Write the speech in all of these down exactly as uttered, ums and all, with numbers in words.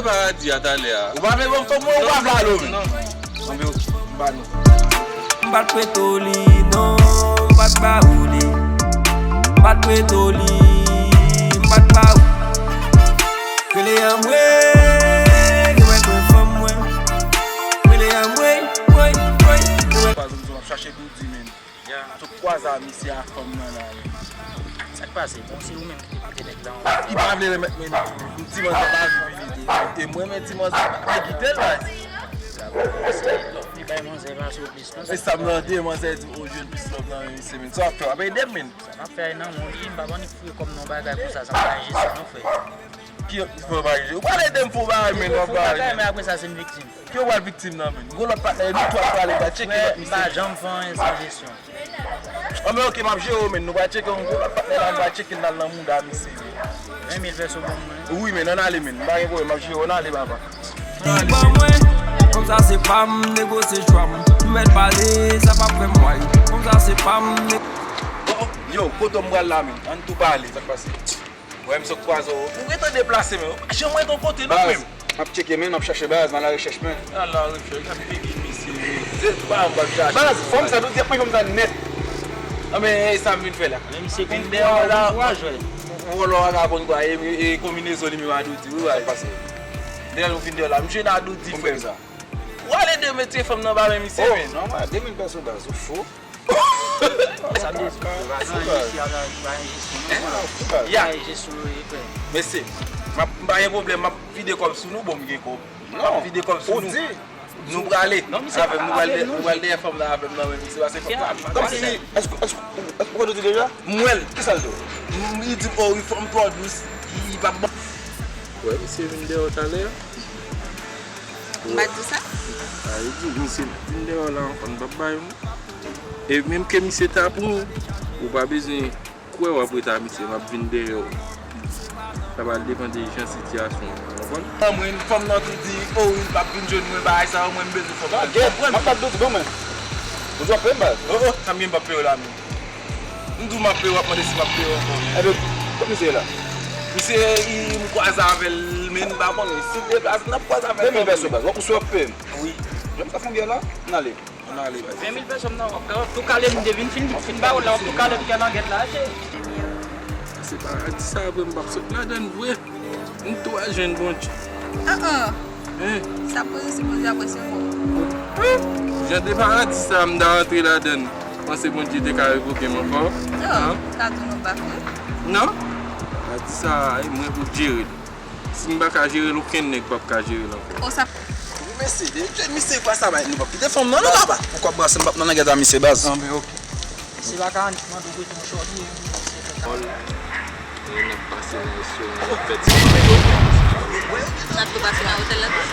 Paradi a talè a. Ou pa vle ban m fanm mwen, ou pa vle alo menm. Anben, ok, m ba nou. M pa t prete w li, non, m pa t ba ou li. M pa t prete w li, m pa t ba ou. Rele anmwe, gen mwen kon fanm mwen. Rele anmwe, woy, woy, woy. Pazon m ap chache pou di men. Sot kwaze a misye a fanm nan la menm. Sa k pase? Bon, se ou menm ki te mete nèg la anba. Li pa vle remèt men. M di manzè pa vle vini. E mwen men di manzè pa vle kite l baz. Li bay manzè pa sou plis non. E sa m mande manzè di ou jwenn plis lòv nan men misye men. Sa w ap fè w ap ede m men. Sa n ap fè a nan men w li, m pa ban ni fouye kòm nan bagay konsa, sa m pa enjisyon non frè. Ki fè w pa enjisyon? Ou pral ede m fè w bagay men w ap bagay men. Men apre sa se m viktim. Ki w pral viktim nan men. Gon lòt patnè nou twa pral ale m pral tcheke lòt misye. M pa janm fè anyen san jesyon. Anben ok m ap jere w men. Nou pral tcheke yon gon lòt patnè la nou pral tcheke l nan mouda misye. Ven mil pèso ban mwen. Wi men ann ale men. M pa gen pwoblèm m ap jere w ann ale papa. Li ban mwen, konsa se pa m, negosye chwa m. M mèt pale, sa p ap fè m way. Konsa se pa m, ne- Yo, kote m pral la men. Ann tou pale. Sa k pase? Wè m sot kwaze w. Ou gentan deplase men. Ou pa janm rete yon kote non men. M ap tcheke men, m ap chache baz, m a la rechèch men. A la rechèch, ap pigi misye. Se pa m p ap chache. Baz, fò m sa, nou di ap manje m sa nèt. Anben e sa m vin fè la. Men misye vin dèyè w la. Vòlò a ka konn kwa e konbinezon li menm a Dodi wi baz. Dèyè nou vin dèyè la. M jwenn a Dodi frè. Ou al ede m retire fanm nan ba men misye men. Non, mwen, de mil pèso baz, ou fou. Sa m te di, pa gen jesyon, pa gen jesyon. Ya. Pa gen jesyon, frè. Mesye, m ap- m pa gen pwoblèm, m ap vide kòb sou nou, bon m gen kòb. M ap vide kòb sou nou. Nou prale avè m, nou pral dè- nou pral dèyè fanm nan avè m nan men misye, pase fanm nan. Kòmsi, èske èske èske ou konn di deja? M wè l. Kisa l di w? M- Li di m, oh, wi, fanm twò dous, li pa ban. Wè, misye vin dèyè w talè a. M pa t di sa. A, li di, misye vin dèyè w la ankò, n p ap bay ou. E menm ke misye ta pran w, ou pa bezwen kwè w ap rete a misye, m ap vin dèyè w. Sa pral depann de jan sitiyasyon an, w konprann? An mwen, fanm nan tou di, oh, wi, l p ap vin jwenn mwen, bagay sa yo, mwen, m bezwen fanm nan. Gèt, m ap bat doti, ban mwen. Ou di w ap peye m, baz? Oh, oh, sa m gen, m p ap peye w la menm. M di w m ap peye w, w ap mande si m ap peye w ankò. Ebyen, kot misye ye la? Misye, i- m kwaze avè l, men m pa konnen. Si l deplase, n ap kwaze avè l. De mil pèso, baz. W ap ou si w ap peye m? Wi. Jan m sa fon byè la? N ale. Ann ale, baz. Ven mil pèsòn nan, w ap tou kale m, m te vin fin, fin ba ou la, w ap tou kale m kè nan gèt la, che. Se paradi sa vre, m p ap sot ladann vre. M tou al jwenn Bondye. An an. Hein? Sa poze si Bondye ap resevwa w. Jan de paradi sa m ta rantre ladann, panse Bondye te ka revoke m ankò? Oh, sa tou nou pa fè. Non? Paradi sa, e mwen pou jere l. Si m pa ka jere l, okenn nèg p ap ka jere l ankò. O sa. Mesye, de jèn misye pa sa bay, nou p ap kite fanm nan, non, papa. Poukwa w ap brase m p ap nan langèt a misye, baz? Anben, ok. Se pa ka annik mande w prete yon chòt li, N ap pase nan restoran, n ap fè ti. N ap tou pase nan otèl la tou.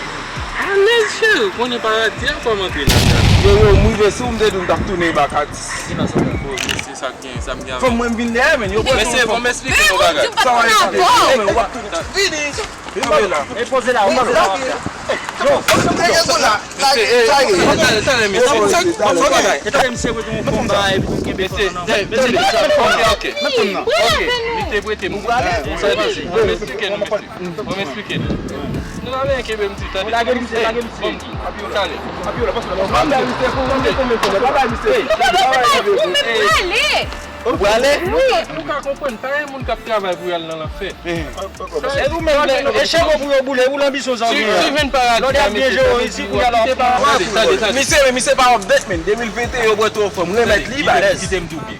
Alèz, cheri, ou konnen paradi a, fò m antre ladan. Yo, yo, m rive sou, m te di w m t ap tounen baka dis. Di nan sa w fè. Oh, mesye, sa k gen, sa m gen avè. Fanm mwen m vin dèyè, men yo pran fanm. Mesye, fò m esplike nou yon bagay. Sa va, Tann, men w ap tounen. Vini. Vini la. E poze la, ou mande la w ap fè. Mesye, e, e, talè, talè, mesye. Talè, mesye. Mesye, talè, mesye. Ok, ok. Ok, mete, prete m. Sa pase. Mwen esplike nou, mesye. Mwen esplike nou. Nou pa bezwen kenbe m ti tande. Lage misye, lage misye. Bon, talè. Ou menm prale. Ou prale? Wi. Nou ka konprann, pa gen moun k ap travay pou y al nan lanfè. E ou menm, e chèvo pou yo boule, ou lanbisyon sa w gen. Lòd y ap byen jere w isi, kounye a la w ap fè. Tande, tande, tande. Misye, men misye pa update, men. De mil venteyen, yo pran twò fanm. Remèt li, balèz. Kite m tou byen.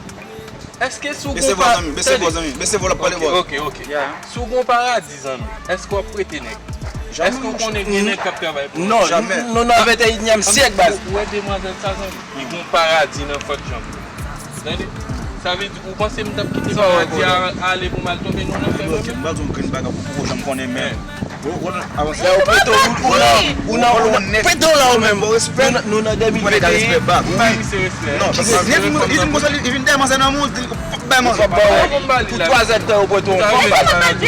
Èske si w gon pa-, Bese vò, zanmi. Bese vò, l ap pale vò. Ok, ok. Si w gon paradi, zanmi, èske w ap prete nèg? Èske w konnen gen nèg k ap travay pou ou? Non, nou nan venteyinyèm syèk, baz. Ou wè demwazèl sa, zanmi? Li gon paradi nan fòt janm. Tande? Sa vle di, ou panse m t ap kite paradi a ale pou m al tonbe nan lanfè mwen menm? M pral di w yon grenn bagay pou ou janm konnen, men. Bon, bon, avanse. Lè ou pete, ou, ou nan, ou nan, ou nan, pete w la ou menm. Nou nan, nou nan de mil venteyen. Bay misye respè. Non, paske li vin, li vin konsa, li vin dèyè manzè nan moun, li fòk bay manzè. Pou twa zèdtan yo pete w. Fòk bay manzè.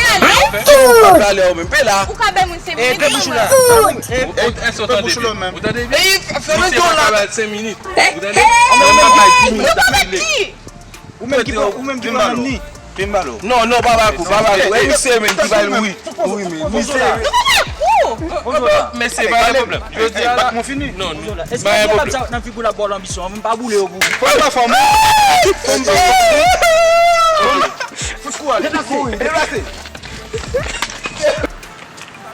Fòk bay ou menm. Pe la. Ou ka bay moun senk minit. Pe bouch ou la. Èske w tande byen? Ou tande byen? Misye pa ka bay senk minit. Ou tande? Ou menm ki bay di minit. Ou menm ki pran, ou menm ki pran ni. Pembalo. Non, non, pa ba kou, pa ba kou. E misye menm ki bay wi. Wi, men misye. Ou pa ba kou. Mesye, pa gen pwoblèm. Jodi a la, non, pa gen pwoblèm. Nan figi w la bòl anbisyon, m pa boule yo pou ou. Fò m pa fò m. Fò m pa fò m. Fout kou a, deplase, deplase.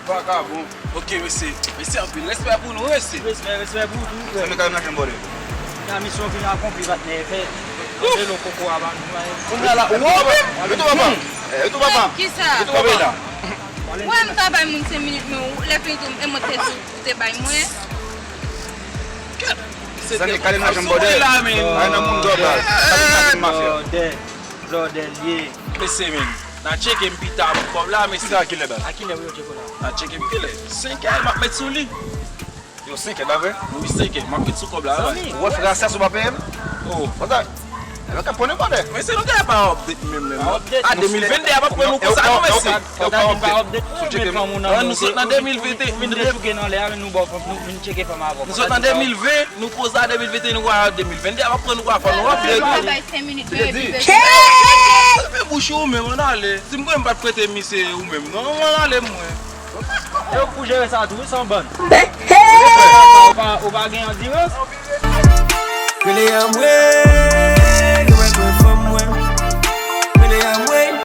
Vakabon. Ok, mesye. Mesye, anpil respè pou nou, mesye. Respè, respè pou ou tou, frè. Sa me kay nan chanm bòde. Nan misyon vin akonpli, patnè. Fè, fè lo koko a ban nou, man. Kounye a la, ou wè, yo tou papa. Eh, yo tou papa. Kisa? Yo tou papa. Wè, m ta bay moun senk minit, men ou, lè fini tou, e mwen te di ou te bay mwen. Zanmi, kale nan chanm bòde. Ay nan moun dòb la. Kale nan chanm mafya. Blòdè, blòdè l ye. Mesye, men. N a tcheke m pita pou kòb la, mesye. Pita a kilè, baz? A kilè wi yo tcheke w la? N a tcheke m kilè? Senkè, m ap met sou li. Yo, senkè, pa vre? Wi, senkè, m ap met sou kòb la. Zanmi, ou wè frè a sa sou pa peye m? Oh. Konsa, yo ka pran nenpòt lè. Mesye, nou genlè pa update menm, menm, non. A, de mil vennde a p ap pran nou konsa, non, mesye. Ou ka update. Ou tcheke m. An, nou sot nan de mil vennde. Vin dechouke nan lè a, men nou ba w kont, nou vin tcheke fanm avè w. Nou sot nan de mil ven, nou poze a de mil vennde, nou wè de mil vennde a p ap pran nou konsa, fò nou update. Ou pa bay senk minit, men epi. Fè bouch ou menm, ann ale. Si m kwè m pa t prete misye ou menm, non, ann ale mwen. E ou k pou jere sa tou, wi, se yon bann. Ou pa, ou pa gen andirans? Rele anmwe.